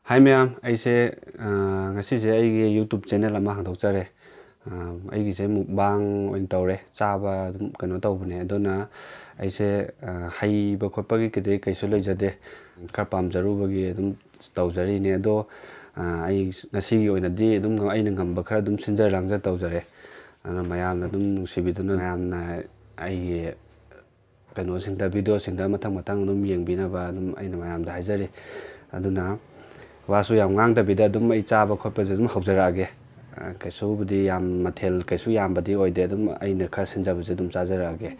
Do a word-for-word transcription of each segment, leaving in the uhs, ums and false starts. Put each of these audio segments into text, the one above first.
ꯍꯥꯏ ꯃꯌꯥꯝ, ꯑꯩꯁꯦ, ꯑ, ꯉꯁꯤꯁꯦ ꯑꯩꯒꯤ YouTube channel ꯑꯃ ꯍꯥꯡꯗꯣꯛꯆꯔꯦ꯫ ꯑ, ꯑꯩꯒꯤꯁꯦ mukbang ꯑꯣꯏꯅ ꯇꯧꯔꯦ, ꯆꯥꯕ ꯑꯗꯨꯝ ꯀꯩꯅꯣ ꯇꯧꯕꯅꯦ꯫ ꯑꯗꯨꯅ ꯑꯩꯁꯦ, ꯑ, ꯍꯩꯕ ꯈꯣꯠꯄꯒꯤ ꯀꯩꯗꯩ ꯀꯩꯁꯨ ꯂꯩꯖꯗꯦ, ꯈꯔ ꯄꯥꯝꯖꯔꯨꯕꯒꯤ ꯑꯗꯨꯝ ꯇꯧꯖꯔꯤꯅꯦ꯫ ꯑꯗꯣ, ꯑ, ꯑꯩ ꯉꯁꯤꯒꯤ ꯑꯣꯏꯅꯗꯤ ꯑꯗꯨꯝ ꯑꯩꯅ ꯉꯝꯕ ꯈꯔ ꯑꯗꯨꯝ ꯁꯤꯟꯖ ꯂꯥꯡꯖ ꯇꯧꯖꯔꯦ꯫ ꯑꯗꯨꯅ ꯃꯌꯥꯝꯅ ꯑꯗꯨꯝ ꯅꯨꯡꯁꯤꯕꯤꯗꯨꯅ ꯃꯌꯥꯝꯅ ꯑꯩꯒꯤ ꯀꯩꯅꯣꯁꯤꯡꯗ, videoꯁꯤꯡꯗ ꯃꯊꯪ ꯃꯊꯪ ꯑꯗꯨꯝ ꯌꯦꯡꯕꯤꯅꯕ ꯑꯗꯨꯝ ꯑꯩꯅ ꯃꯌꯥꯝꯗ ꯍꯥꯏꯖꯔꯤ꯫ ꯑꯗꯨꯅ ꯋꯥꯁꯨ ꯌꯥꯝ ꯉꯥꯡꯗꯕꯤꯗ ꯑꯗꯨꯝ ꯑꯩ ꯆꯥꯕ ꯈꯣꯠꯄꯁꯦ ꯑꯗꯨꯝ ꯍꯧꯖꯔꯛꯑꯒꯦ꯫ ꯑ, ꯀꯩꯁꯨꯕꯨꯗꯤ ꯌꯥꯝ, ꯃꯊꯦꯜ ꯀꯩꯁꯨ ꯌꯥꯝꯕꯗꯤ ꯑꯣꯏꯗꯦ, ꯑꯗꯨꯝ ꯑꯩꯅ ꯈꯔ ꯁꯤꯟꯖꯕꯁꯦ ꯑꯗꯨꯝ ꯆꯥꯖꯔꯛꯑꯒꯦ꯫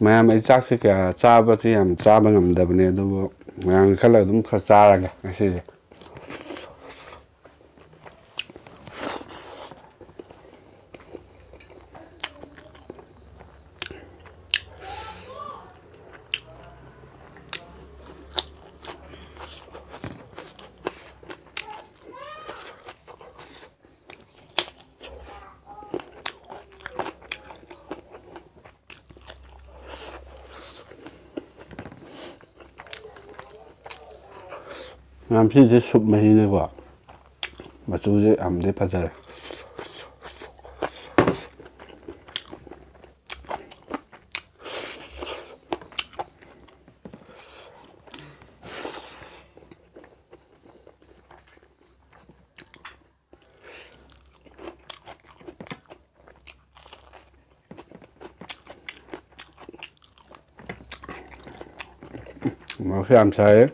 ꯃꯌꯥꯝ, ꯑꯩ ꯆꯥꯛꯁꯦ ꯀꯌꯥ ꯆꯥꯕꯁꯦ ꯌꯥꯝ ꯆꯥꯕ ꯉꯝꯗꯕꯅꯦ, ꯑꯗꯨꯕꯨ ꯃꯌꯥꯝꯒꯤ ꯈꯜꯂꯒ ꯑꯗꯨꯝ ꯈꯔ ꯆꯥꯔꯒꯦ ꯉꯁꯤꯁꯦ꯫ ꯉꯥꯝꯁꯤꯁꯦ ꯁꯨꯞ ꯃꯍꯤꯅꯦꯀꯣ꯫ ꯃꯆꯨꯁꯦ ꯌꯥꯝꯗꯤ ꯐꯖꯔꯦ꯫ ꯃꯣꯔꯣꯛꯁꯨ ꯌꯥꯝ ꯁꯥꯏꯌꯦ꯫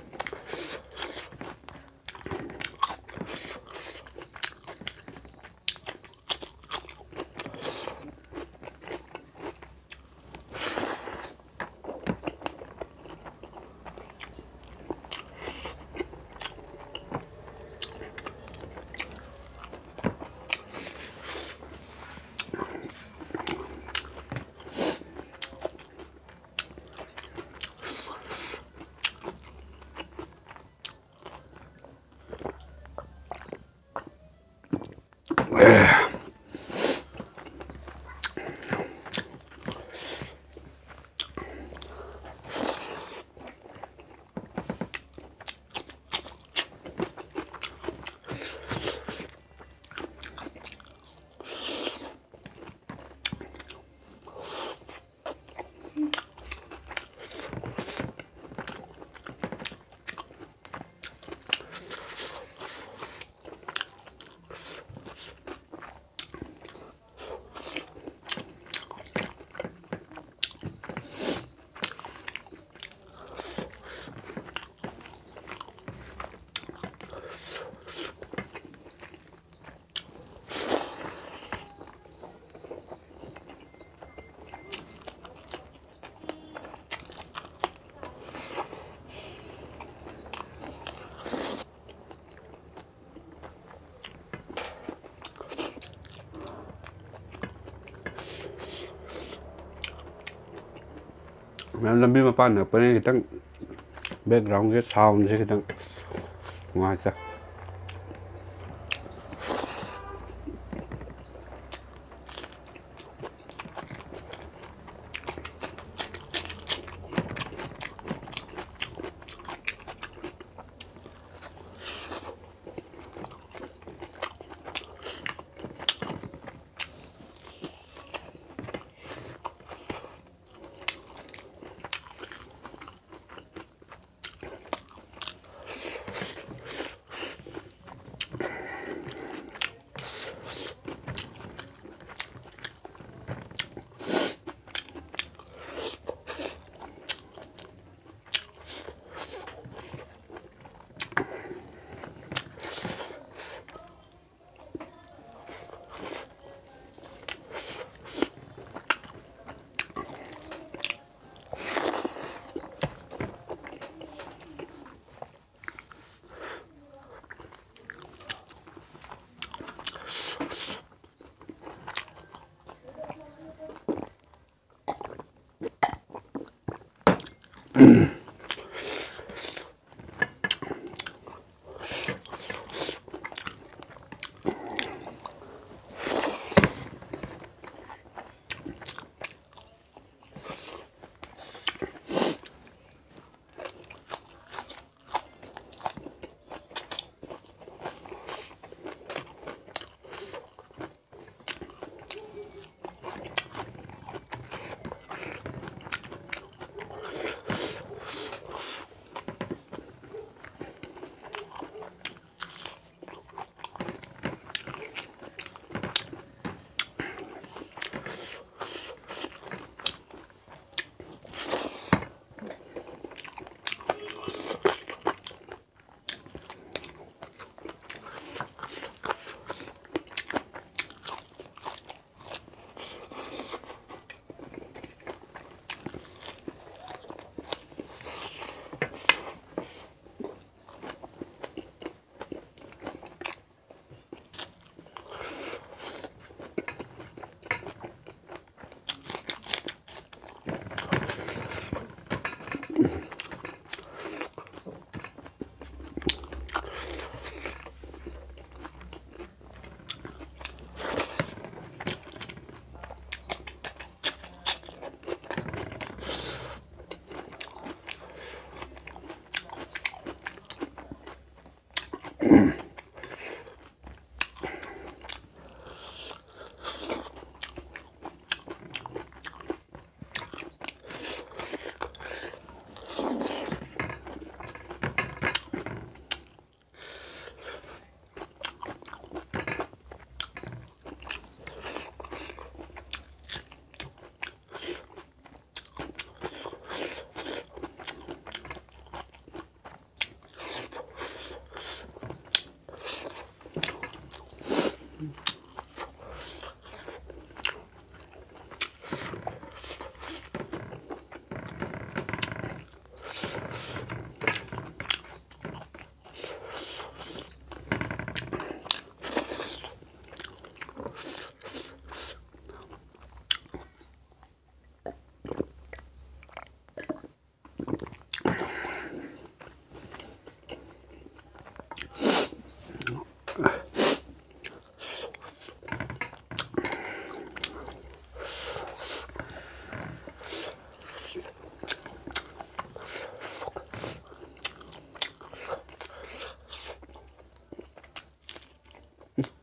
ꯃꯌꯥꯝ ꯂꯝꯕꯤ ꯃꯄꯥꯟ ꯅꯛꯄꯅꯤꯅ ꯈꯤꯇꯪ backgroundꯒꯤ soundꯁꯦ ꯈꯤꯇꯪ ꯅꯨꯡꯉꯥꯏꯇꯦ꯫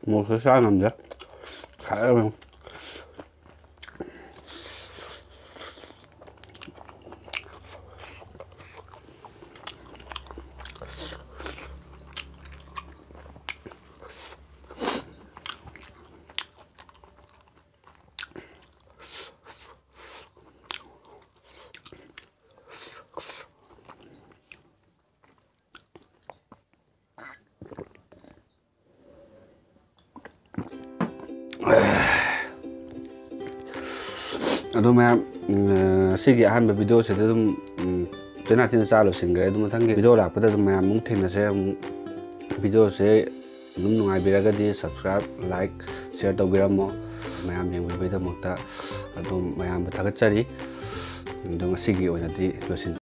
ꯃꯣꯔꯣꯛꯁꯨ ꯆꯥ ꯉꯝꯗꯦ꯫ ꯁꯥꯏ ꯑꯗꯨꯝ꯫ ꯑꯗꯣ ꯃꯌꯥꯝ, ꯎꯝ, ꯁꯤꯒꯤ ꯑꯍꯥꯟꯕ ꯚꯤꯗꯤꯑꯣꯁꯤꯗ ꯑꯗꯨꯝ, ꯎꯝ, ꯆꯦꯅꯥ ꯆꯦꯅꯥ ꯆꯥ ꯂꯣꯏꯁꯤꯟꯈ꯭ꯔꯦ꯫ ꯑꯗꯨ ꯃꯊꯪꯒꯤ ꯚꯤꯗꯤꯑꯣ ꯂꯥꯛꯄꯗ ꯑꯗꯨꯝ ꯃꯌꯥꯝ ꯑꯃꯨꯛ ꯊꯦꯡꯅꯁꯦ꯫ ꯑꯃꯨꯛ ꯚꯤꯗꯤꯑꯣꯁꯦ ꯑꯗꯨꯝ ꯅꯨꯡꯉꯥꯏꯕꯤꯔꯒꯗꯤ subscribe, like, share ꯇꯧꯕꯤꯔꯝꯃꯣ꯫ ꯃꯌꯥꯝ ꯌꯦꯡꯕꯤꯕꯒꯤꯗꯃꯛꯇ ꯑꯗꯨꯝ ꯃꯌꯥꯝꯕꯨ ꯊꯥꯒꯠꯆꯔꯤ꯫ ꯑꯗꯣ ꯉꯁꯤꯒꯤ ꯑꯣꯏꯅꯗꯤ ꯂꯣꯏꯁꯤꯟ-